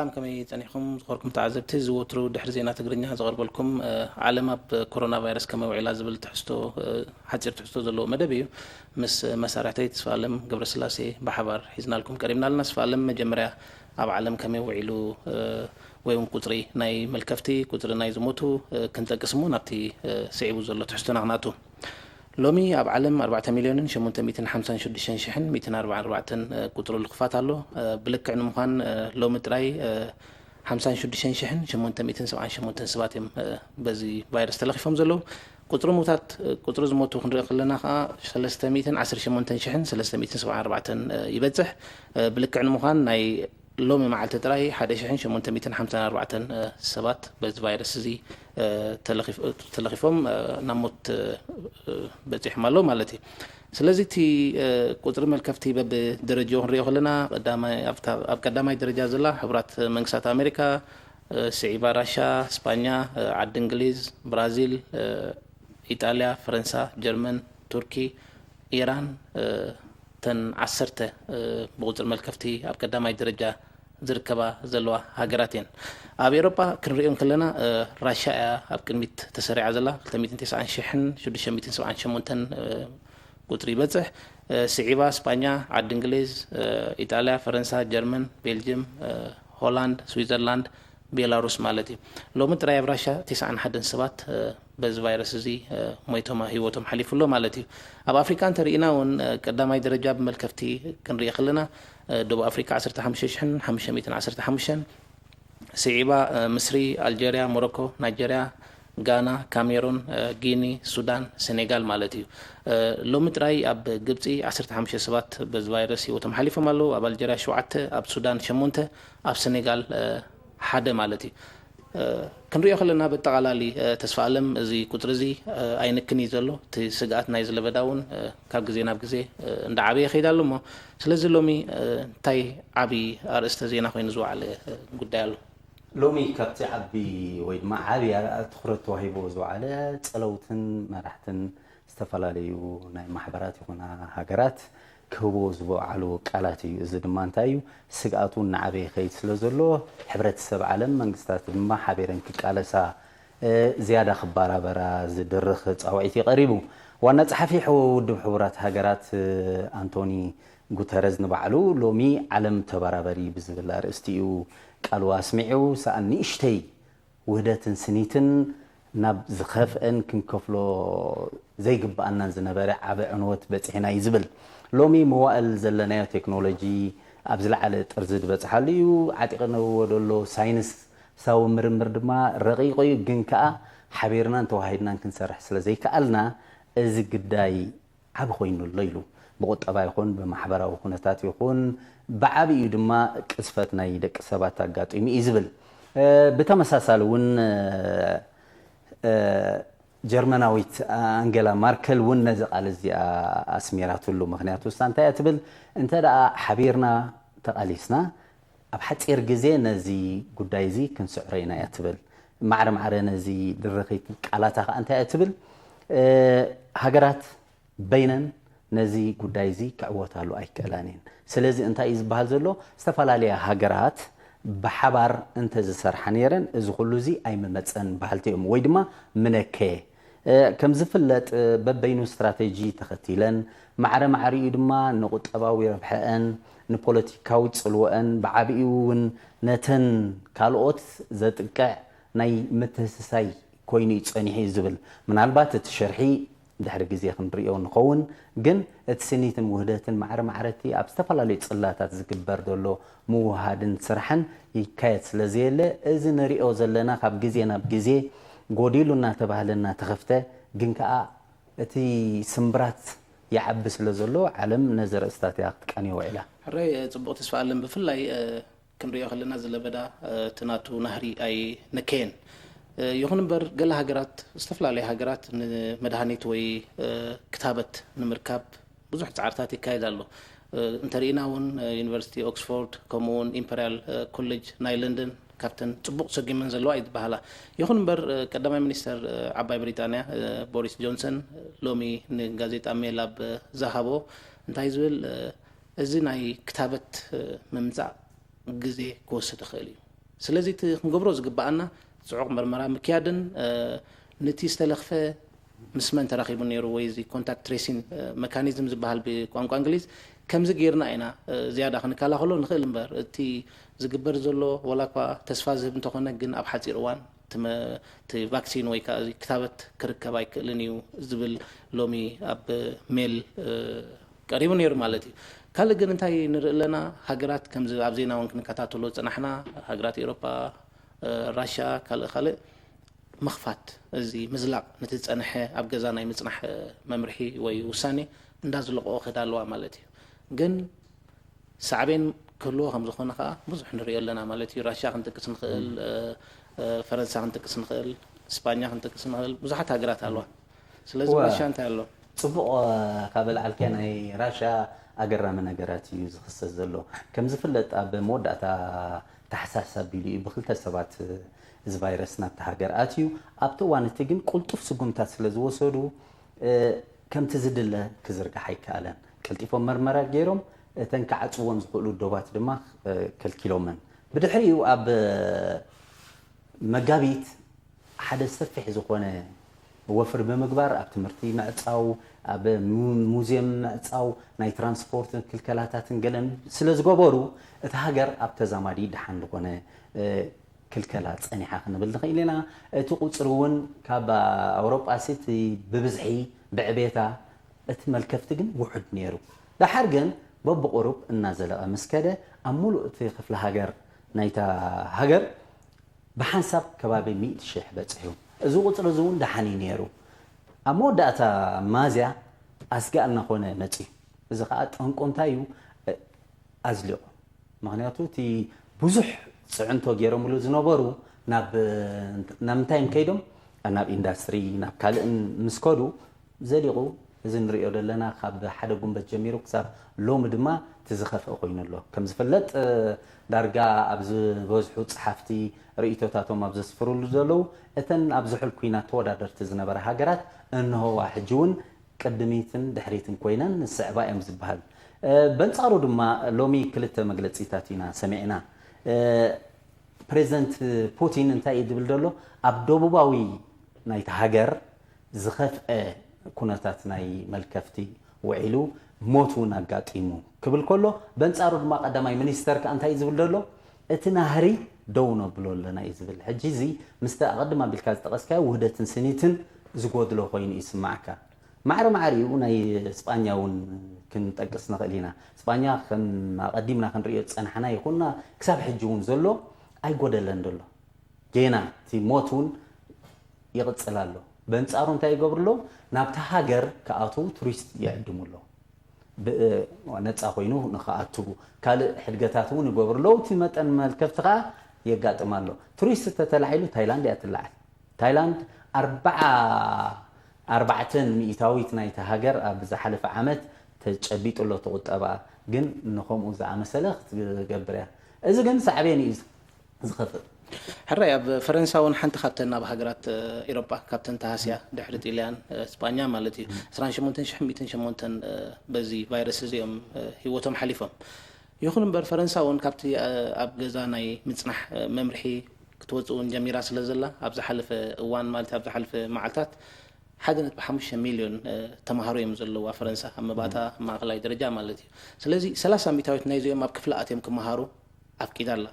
ሰላም፣ ከመይ ጸኒሕኩም ዝኸበርኩም ተዓዘብቲ? ዝወትሩ ድሕሪ ዜና ትግርኛ ዘቕርበልኩም፣ እ፣ ዓለም ኣብ ኮሮና ቫይረስ ከመይ ውዒላ ዝብል ትሕዝቶ፣ እ፣ ሓጺር ትሕዝቶ ዘለዎ መደብ እዩ። ምስ መሳርሕተይ ተስፋኣለም ገብረስላሴ ብሓባር ሒዝናልኩም ቀሪብና ኣለና። ተስፋኣለም፣ መጀመርያ ኣብ ዓለም ከመይ ውዒሉ፣ እ፣ ወይ እውን ቁጽሪ ናይ መልከፍቲ፣ ቁጽሪ ናይ ዝሞቱ፣ እ፣ ክንጠቅስ እሞ ናብቲ፣ እ፣ ስዒቡ ዘሎ ትሕዝቶና ክንኣቱ። ሎሚ ኣብ ዓለም ኣርባዕተ ሚልዮንን ሸሞንተ ሚእትን ሓምሳን ሽዱሽተን ሽሕን ሚእትን ኣርባዓን ኣርባዕተን ቁጽሪ ልኹፋት ኣሎ። ብልክዕ ንምዃን ሎሚ ጥራይ ሓምሳን ሽዱሽተን ሽሕን ሸሞንተ ሚእትን ሰብዓን ሸሞንተን ሰባት እዮም በዚ ቫይረስ ተለኺፎም ዘለዉ። ቁጽሪ ሙታት፣ ቁጽሪ ዝሞቱ ክንርኢ ከለና ከኣ ሰለስተ ሚእትን ዓሰርተ ሸሞንተን ሽሕን ሰለስተ ሚእትን ሰብዓን ኣርባዕተን ይበጽሕ። ብልክዕ ንምዃን ናይ ሎሚ መዓልቲ ጥራይ ሓደ ሽሕን ሸሞንተ ሚእትን ሓምሳን ኣርባዕተን ሰባት በዚ ቫይረስ እዚ ተለኺፎም ናብ ሞት በጺሖም ኣለዉ ማለት እዩ። ስለዚ እቲ ቁጽሪ መልከፍቲ በብደረጃኡ ክንሪኦ ከለና፣ ቀዳማይ፣ ኣብታ፣ ኣብ ቀዳማይ ደረጃ ዘላ ሕቡራት መንግስታት ኣሜሪካ፣ ስዒባ ራሻ፣ ስጳኛ፣ ዓዲ እንግሊዝ፣ ብራዚል፣ ኢጣልያ፣ ፈረንሳ፣ ጀርመን፣ ቱርኪ፣ ኢራን፣ እተን ዓሰርተ ብቁጽሪ መልከፍቲ ኣብ ቀዳማይ ደረጃ ዝርከባ ዘለዋ ሃገራት እየን። ኣብ ኤውሮጳ ክንሪኦ እንከለና፣ ራሻ እያ ኣብ ቅድሚት ተሰሪዓ ዘላ፣ ክልተ ሚእትን ተስዓን ሽሕን ሽዱሽተ ሚእትን ሰብዓን ሸሞንተን ቁጽሪ ይበጽሕ። ስዒባ ስጳኛ፣ ዓዲ እንግሊዝ፣ ኢጣልያ፣ ፈረንሳ፣ ጀርመን፣ ቤልጅየም፣ ሆላንድ፣ ስዊዘርላንድ፣ ቤላሩስ ማለት እዩ። ሎሚ ጥራይ ኣብ ራሻ ተስዓን ሓደን ሰባት በዚ ቫይረስ እዚ ሞይቶም፣ ህይወቶም ሓሊፉ ኣሎ ማለት እዩ። ኣብ ኣፍሪቃ እንተርኢና እውን፣ ቀዳማይ ደረጃ ብመልከፍቲ ክንርኢ ከለና፣ ደቡብ ኣፍሪቃ ዓሰርተ ሓሙሽተ ሽሕን ሓሙሽተ ሚእትን ዓሰርተ ሓሙሽተን፣ ስዒባ፣ ምስሪ፣ ኣልጀርያ፣ ሞሮኮ፣ ናይጀርያ፣ ጋና፣ ካሜሩን፣ ጊኒ፣ ሱዳን፣ ሴኔጋል ማለት እዩ። ሎሚ ጥራይ ኣብ ግብጺ ዓሰርተ ሓሙሽተ ሰባት በዚ ቫይረስ ህይወቶም ሓሊፎም ኣለዉ። ኣብ ኣልጀርያ ሸውዓተ፣ ኣብ ሱዳን ሸሞንተ፣ ኣብ ሴኔጋል ሓደ ማለት እዩ። ክንሪኦ ከለና፣ በጠቓላሊ፣ ተስፋ ኣለም፣ እዚ ቁጽሪ እዚ ኣይንክን እዩ ዘሎ። እቲ ስግኣት ናይ ዝለበዳ እውን ካብ ግዜ ናብ ግዜ እንዳዓበየ ይኸይድ ኣሎ እሞ፣ ስለዚ ሎሚ እንታይ ዓቢ ኣርእስተ ዜና ኮይኑ ዝወዓለ ጉዳይ ኣሎ? ሎሚ ካብቲ ዓቢ ወይ ድማ ዓቢ ኣር-፣ ትኹረት ተዋሂቦ ዝወዓለ፣ ጸለውትን መራሕትን ዝተፈላለዩ ናይ ማሕበራት ይኹና ሃገራት ክህብዎ ዝወዓሉ ቃላት እዩ። እዚ ድማ እንታይ እዩ? ስግኣቱ እናዓበየ ይኸይድ ስለ ዘሎ፣ ሕብረተሰብ ዓለም፣ መንግስታት ድማ ሓቢረን ክቃለሳ፣ እ፣ ዝያዳ ክበራበራ ዝድርኽ ጻውዒት እዩ ቀሪቡ። ዋና ጸሓፊ ሕው-፣ ውድብ ሕቡራት ሃገራት፣ እ፣ ኣንቶኒ ጉተረዝ ንባዕሉ፣ ሎሚ ዓለም ተበራበሪ ብዝብል ኣርእስቲ እዩ ቃሉ ኣስሚዑ። ሰኣን ንእሽተይ ውህደትን ስኒትን ናብ ዝኸፍአን ክንከፍሎ ዘይግብኣናን ዝነበረ ዓቢ ዕንወት በጺሕና እዩ ዝብል። ሎሚ መዋእል ዘለናዮ ቴክኖሎጂ ኣብ ዝለዓለ ጥርዚ ዝበጽሓሉ እዩ። ዓጢቕንዎ ዘሎ ሳይንሳዊ ምርምር ድማ ረቒቑ እዩ፣ ግን ከኣ ሓቢርናን ተዋሂድናን ክንሰርሕ ስለ ዘይከኣልና፣ እዚ ግዳይ ዓቢ ኮይኑ ኣሎ ኢሉ። ብቁጠባ ይኹን ብማሕበራዊ ኩነታት ይኹን ብዓቢኡ ድማ ቅዝፈት ናይ ደቂ ሰባት ኣጋጢሙ እዩ ዝብል። እ፣ ብተመሳሳሊ እውን፣ እ፣ እ፣ ጀርመናዊት ኣንጌላ ማርከል እውን ነዚ ቃል እዚኣ ኣስሚራትሉ። ምኽንያቱ እሳ እንታይ እያ ትብል? እንተ ደኣ ሓቢርና ተቓሊስና፣ ኣብ ሓጺር ግዜ ነዚ ጉዳይ እዚ ክንስዕሮ ኢና እያ ትብል። ማዕረ ማዕረ ነዚ ድርኺት ቃላታ ከኣ እንታይ እያ ትብል? እ፣ ሃገራት በይነን ነዚ ጉዳይ እዚ ክዕወታሉ ኣይክእላን እየን። ስለዚ እንታይ እዩ ዝበሃል ዘሎ? ዝተፈላለያ ሃገራት ብሓባር እንተዝሰርሓ ነይረን፣ እዚ ኩሉ እዚ ኣይምመጸን በሃልቲ እዮም፣ ወይ ድማ ምነከየ። እ፣ ከም ዝፍለጥ፣ እ፣ በበይኑ ስትራተጂ ተኸቲለን፣ ማዕረ ማዕሪኡ ድማ ንቁጠባዊ ረብሐአን፣ ንፖለቲካዊ ጽልወአን፣ ብዓቢኡ እውን ነተን ካልኦት ዘጥቅዕ ናይ ምትህስሳይ ኮይኑ እዩ ጸኒሑ እዩ ዝብል። ምናልባት እቲ ሽርሒ ድሕሪ ግዜ ክንርእዮ ንኸውን፣ ግን እቲ ስኒትን ውህደትን ማዕረ ማዕረቲ ኣብ ዝተፈላለዩ ጽላታት ዝግበር ዘሎ ምውሃድን ስራሕን ይካየድ ስለ ዘየለ፣ እዚ ንርእዮ ዘለና ካብ ግዜ ናብ ግዜ ጎዲሉ እናተባህለ እናተኸፍተ፣ ግን ከኣ እቲ ስምብራት ይዓቢ ስለ ዘሎ፣ ዓለም ነዚ ርእስታት እያ ክትቃንዮ ውዒላ። ሕራይ፣ ጽቡቕ ተስፋ ኣለም። ብፍላይ፣ እ፣ ክንሪኦ ከለና፣ እዚ ለበዳ፣ እ፣ እቲ ናቱ ናህሪ ኣይነከየን። እ፣ ይኹን እምበር፣ ገለ ሃገራት፣ ዝተፈላለያ ሃገራት ንመድሃኒት ወይ፣ እ፣ ክታበት ንምርካብ ብዙሕ ጻዕርታት ይካየድ ኣሎ። እ፣ እንተርኢና እውን፣ እ፣ ዩኒቨርሲቲ ኦክስፎርድ፣ ከምኡ እውን ኢምፐርያል፣ እ፣ ኮሌጅ ናይ ለንደን ካብተን ጽቡቕ ሰጒመን ዘለዋ እዩ ዝበሃላ። ይኹን እምበር፣ እ፣ ቀዳማይ ሚኒስተር፣ እ፣ ዓባይ ብሪጣንያ፣ እ፣ ቦሪስ ጆንሰን ሎሚ ንጋዜጣ ሜል ኣብ፣ እ፣ ዝሃቦ እንታይ ዝብል፣ እ፣ እዚ ናይ ክታበት፣ እ፣ ምምጻእ ግዜ ክወስድ ይኽእል እዩ። ስለዚ እቲ ክንገብሮ ዝግብኣና ጽዑቕ መርመራ ምክያድን ነቲ ዝተለኽፈ ምስ መን ተራኺቡ ነይሩ ወይ እዚ ኮንታክት ትሬሲንግ መካኒዝም ዝበሃል ብቋንቋ እንግሊዝ ከምዚ ጌርና ኢና ዝያዳ ክንከላኸሎ ንኽእል እምበር እቲ ዝግበር ዘሎ ዋላ እኳ ተስፋ ዝህብ እንተኾነ ግን ኣብ ሓፂር እዋን እቲ ቫክሲን ወይ ከዓ ክታበት ክርከብ ኣይክእልን እዩ ዝብል ሎሚ ኣብ ሜል ቀሪቡ ነይሩ ማለት እዩ። ካልእ ግን እንታይ ንርኢ ኣለና? ሃገራት ከምዚ ኣብ ዜና እውን ክንከታተሎ ዝፀናሕና ሃገራት ኤውሮጳ፣ ራሻ፣ ካልእ ካልእ ምኽፋት እዚ ምዝላቕ ነቲ ዝፀንሐ ኣብ ገዛ ናይ ምፅናሕ መምርሒ ወይ ውሳኔ እንዳዝለቕኦ ክዳ ኣለዋ ማለት እዩ። ግን ሳዕቤን ክህልዎ ከም ዝኾነ ከዓ ብዙሕ ንሪኦ ኣለና ማለት እዩ። ራሻ ክንጠቅስ ንኽእል፣ ፈረንሳ ክንጠቅስ ንኽእል፣ ስጳኛ ክንጠቅስ ንኽእል፣ ብዙሓት ሃገራት ኣለዋ። ስለዚ ራሻ እንታይ ኣሎ? ፅቡቕ ካብ ኣልዓልከ ናይ ራሻ ኣገራሚ ነገራት እዩ ዝኽሰት ዘሎ። ከም ዝፍለጥ ኣብ መወዳእታ ታሕሳስ ኣቢሉ እዩ ብክልተ ሰባት እዚ ቫይረስ ናብቲ ሃገር ኣትዩ። ኣብቲ እዋን እቲ ግን ቅልጡፍ ስጉምታት ስለ ዝወሰዱ ከምቲ ዝድለ ክዝርጋሕ ኣይከኣለን። ቀልጢፎም መርመራ ገይሮም እተን ክዓፅወን ዝኽእሉ ዶባት ድማ ከልኪሎመን። ብድሕሪኡ ኣብ መጋቢት ሓደ ሰፊሕ ዝኾነ ወፍሪ ብምግባር ኣብ ትምህርቲ ምዕፃው፣ ኣብ ሙዝየም ምዕፃው፣ ናይ ትራንስፖርትን ክልከላታትን ገለን ስለ ዝገበሩ እቲ ሃገር ኣብ ተዛማዲ ደሓን ዝኾነ ክልከላ ፀኒሓ ክንብል ንኽእል ኢና። እቲ ቁፅሪ እውን ካብ ኣውሮጳ ሲ እቲ ብብዝሒ ብዕቤታ እቲ መልከፍቲ ግን ውሑድ ነይሩ። ደሓር ግን በብቁሩብ እናዘለቐ ምስ ከደ ኣብ ሙሉእ እቲ ክፍለ ሃገር ናይታ ሃገር ብሓንሳብ ከባቢ ሚእቲ ሽሕ በፂሑ። እዚ ቁፅሪ እዚ እውን ደሓን እዩ ነይሩ። ኣብ መወዳእታ ማዝያ ኣስጋእ እናኾነ መፂኡ። እዚ ከዓ ጠንቁ እንታይ እዩ? ኣዝሊቑ። ምኽንያቱ እቲ ብዙሕ ፅዕንቶ ገይሮምሉ ዝነበሩ ናብ ናብ ምንታይ እዮም ከይዶም? ናብ ኢንዳስትሪ ናብ ካልእን ምስ ከዱ ዘሊቑ። እዚ ንሪኦ ዘለና ካብ ሓደ ጉንበት ጀሚሩ ክሳብ ሎሚ ድማ እቲ ዝኸፍአ ኮይኑ ኣሎ። ከም ዝፍለጥ ዳርጋ ኣብ ዝበዝሑ ፀሓፍቲ ርእይቶታቶም ኣብ ዘስፍሩሉ ዘለዉ እተን ኣብ ዝሑል ኩናት ተወዳደርቲ ዝነበራ ሃገራት እንሆዋ ሕጂ እውን ቅድሚትን ድሕሪትን ኮይነን ዝስዕባ እዮም ዝበሃል። በንፃሩ ድማ ሎሚ ክልተ መግለፂታት ኢና ሰሚዕና። ፕሬዚደንት ፑቲን እንታይ እዩ ዝብል ዘሎ? ኣብ ደቡባዊ ናይቲ ሃገር ዝኸፍአ ኩነታት ናይ መልከፍቲ ውዒሉ ሞት እውን ኣጋጢሙ ክብል ከሎ፣ በንፃሩ ድማ ቀዳማይ ሚኒስተር ከዓ እንታይ እዩ ዝብል ዘሎ? እቲ ናህሪ ደው ነብሎ ኣለና እዩ ዝብል። ሕጂ እዚ ምስቲ ኣቐድም ኣቢልካ ዝጠቐስካዮ ውህደትን ስኒትን ዝጎድሎ ኮይኑ ይስማዓካ። ማዕረ ማዕሪኡ ናይ ስጳኛ እውን ክንጠቅስ ንኽእል ኢና። ስጳኛ ከም ኣቐዲምና ክንርእዮ ዝጸናሕና ይኹንና ክሳብ ሕጂ እውን ዘሎ ኣይጎደለን ዘሎ። ጌና እቲ ሞት እውን ይቕጽል ኣሎ። በንጻሩ እንታይ ይገብሩ ኣለዉ? ናብታ ሃገር ክኣትዉ ቱሪስት ይዕድሙ ኣለዉ። ነፃ ኮይኑ ንኽኣትዉ ካልእ ሕድገታት እውን ይገብሩ ኣለዉ። እቲ መጠን መልከፍቲ ከዓ የጋጥም ኣሎ። ቱሪስት ተተላዒሉ ታይላንድ እያ ትለዓል። ታይላንድ ኣርባዓ ኣርባዕተን ሚእታዊት ናይቲ ሃገር ኣብ ዝሓለፈ ዓመት ተጨቢጡ ኣሎ እቲ ቁጠባ ግን ንኸምኡ ዝኣመሰለ ክትገብር እያ። እዚ ግን ሳዕቤን እዩ ዝኸፍእ። ሕራይ ኣብ ፈረንሳ እውን ሓንቲ ካብተን ኣብ ሃገራት ኤሮጳ ካብተን ተሃስያ ድሕሪ ጢልያን ስጳኛ ማለት እዩ 28,800 በዚ ቫይረስ እዚኦም ህይወቶም ሓሊፎም። ይኹን እምበር ፈረንሳ እውን ካብቲ ኣብ ገዛ ናይ ምፅናሕ መምርሒ ክትወፅእ እውን ጀሚራ ስለ ዘላ ኣብ ዝሓለፈ እዋን ማለት ኣብ ዝሓለፈ መዓልታት ሓደ ነጥቢ ሓሙሽተ ሚልዮን ተምሃሮ እዮም ዘለዋ ፈረንሳ ኣብ መባእታ ማእኸላይ ደረጃ ማለት እዩ። ስለዚ ሰላሳ ሚእታዊት ናይዚኦም ኣብ ክፍሊ ኣትዮም ክመሃሩ ኣፍቂዳ ኣላ።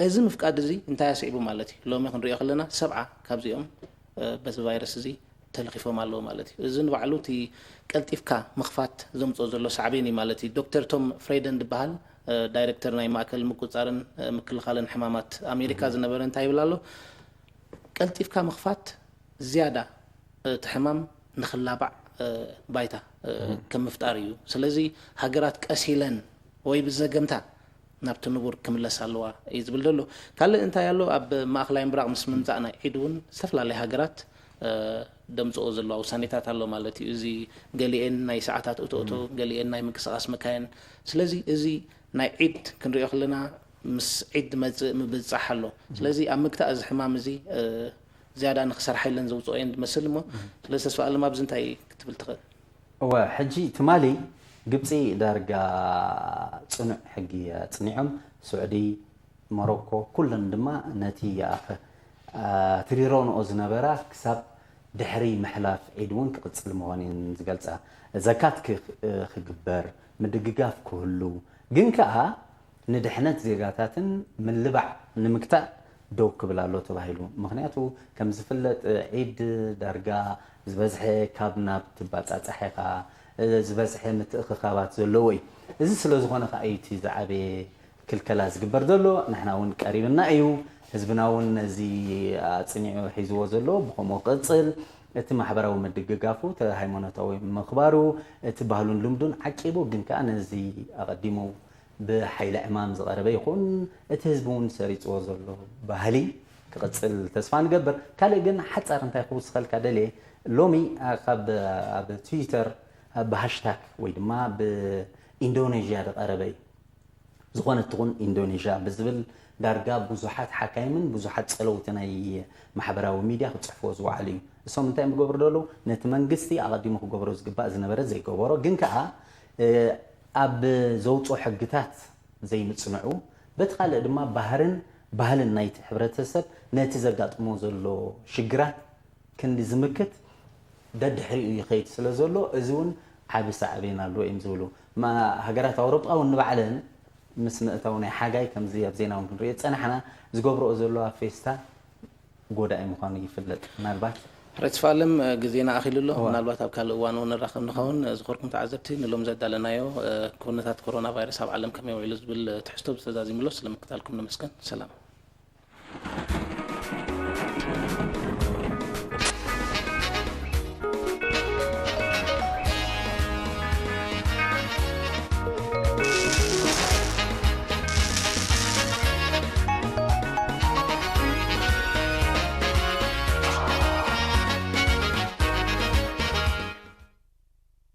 እዚ ምፍቃድ እዚ እንታይ ኣስዒቡ ማለት እዩ? ሎሚ ክንሪኦ ከለና ሰብዓ ካብዚኦም በዚ ቫይረስ እዚ ተለኺፎም ኣለዉ ማለት እዩ። እዚ ንባዕሉ እቲ ቀልጢፍካ ምኽፋት ዘምፅኦ ዘሎ ሳዕቤን እዩ ማለት እዩ። ዶክተር ቶም ፍሬደን ዝበሃል ዳይሬክተር ናይ ማእከል ምቁፅፃርን ምክልኻልን ሕማማት ኣሜሪካ ዝነበረ እንታይ ይብል ኣሎ? ቀልጢፍካ ምኽፋት ዝያዳ እቲ ሕማም ንኽላባዕ ባይታ ከም ምፍጣር እዩ። ስለዚ ሃገራት ቀስ ኢለን ወይ ብዘገምታ ናብቲ ንቡር ክምለስ ኣለዋ እዩ ዝብል ዘሎ። ካልእ እንታይ ኣሎ? ኣብ ማእኸላይ ምብራቕ ምስ ምምፃእ ናይ ዒድ እውን ዝተፈላለያ ሃገራት ደምፅኦ ዘለዋ ውሳኔታት ኣሎ ማለት እዩ። እዚ ገሊኤን ናይ ሰዓታት እቶእቶ፣ ገሊኤን ናይ ምንቅስቓስ መካየን። ስለዚ እዚ ናይ ዒድ ክንሪኦ ከለና ምስ ዒድ መፅእ ምብፃሕ ኣሎ። ስለዚ ኣብ ምግታእ እዚ ሕማም እዚ ዝያዳ ንክሰርሓ ኢለን ዘውፅኦ እየን ዝመስል እሞ ስለዚ ተስፋ ኣለም ኣብዚ እንታይ ክትብል ትኽእል? እወ ሕጂ ትማሊ ግብፂ ዳርጋ ፅኑዕ ሕጊ ኣፅኒዖም ስዑዲ ሞሮኮ ኩለን ድማ ነቲ ኣኸ- ኣትሪረንኦ ዝነበራ ክሳብ ድሕሪ ምሕላፍ ዒድ እውን ክቕጽል ምዃኑ እየን ዝገልጻ። ዘካት ክኽ- ክግበር፣ ምድግጋፍ ክህሉ፣ ግን ከኣ ንድሕነት ዜጋታትን ምልባዕ ንምግታእ ደው ክብል ኣሎ ተባሂሉ። ምኽንያቱ ከም ዝፍለጥ ዒድ ዳርጋ ዝበዝሐ ካብ ናብ ትባጻጻሕ ኢኻ፣ ዝበዝሐ ምትእኽኻባት ዘለዎ እዩ። እዚ ስለ ዝኾነ ከኣ እዩ እቲ ዝዓበየ ክልከላ ዝግበር ዘሎ። ንሕና እውን ቀሪብና እዩ። ህዝብና እውን ነዚ ኣጽኒዑ ሒዝዎ ዘሎ ብኸምኡ ክቕጽል፣ እቲ ማሕበራዊ ምድግጋፉ፣ እቲ ሃይማኖታዊ ምኽባሩ፣ እቲ ባህሉን ልምዱን ዓቂቡ፣ ግን ከኣ ነዚ ኣቐዲሙ ብሓይሊ ዕማም ዝቐረበ ይኹን እቲ ህዝቢ እውን ሰሪጽዎ ዘሎ ባህሊ ክቕጽል ተስፋ ንገብር። ካልእ ግን ሓጻር እንታይ ክውስኸልካ ደልየ፣ ሎሚ ኣ- ካብ ኣብ ትዊተር ብሃሽታግ ወይ ድማ ብኢንዶኔዥያ ዝቐረበ እዩ። ዝኾነት ትኹን ኢንዶኔዥያ ብዝብል ዳርጋ ብዙሓት ሓካይምን ብዙሓት ጸለውቲ ናይ ማሕበራዊ ሚድያ ክጽሕፍዎ ዝወዓሉ እዩ። እሶም እንታይ እዮም ዝገብሩ ዘለዉ? ነቲ መንግስቲ ኣቐዲሙ ክገብሮ ዝግባእ ዝነበረ ዘይገበሮ፣ ግን ከኣ እ፣ ኣብ ዘውፅኦ ሕግታት ዘይምጽንዑ፣ በቲ ካልእ ድማ ባህርን ባህልን ናይቲ ሕብረተሰብ ነቲ ዘጋጥሞ ዘሎ ሽግራት ክንዲ ዝምክት ደድሕሪኡ ይኸይድ ስለ ዘሎ፣ እዚ እውን ዓቢ ሳዕቤን ኣለዎ እዮም ዝብሉ። ማ- ሃገራት ኣውሮጳ እውን ንባዕለን ምስ ምእታው ናይ ሓጋይ፣ ከምዚ ኣብ ዜና እውን ክንሪኦ ዝጸናሕና፣ ዝገብርኦ ዘለዋ ፌስታ ጎዳኢ ምዃኑ ይፍለጥ። ምናልባት ሕረይ ተስፋለም፣ ግዜና ኣኺሉ ኣሎ። እዋ። ምናልባት ኣብ ካልእ እዋን እውን ንራኸብ ንኸውን። ዝኾርኩም ተዓዘብቲ፣ ንሎም ዘዳለናዮ ኩነታት ኮሮና ቫይረስ ኣብ ዓለም ከመይ ውዒሉ ዝብል ትሕዝቶ ብዝተዛዚምሎ ስለምክታልኩም ነመስገን። ሰላም።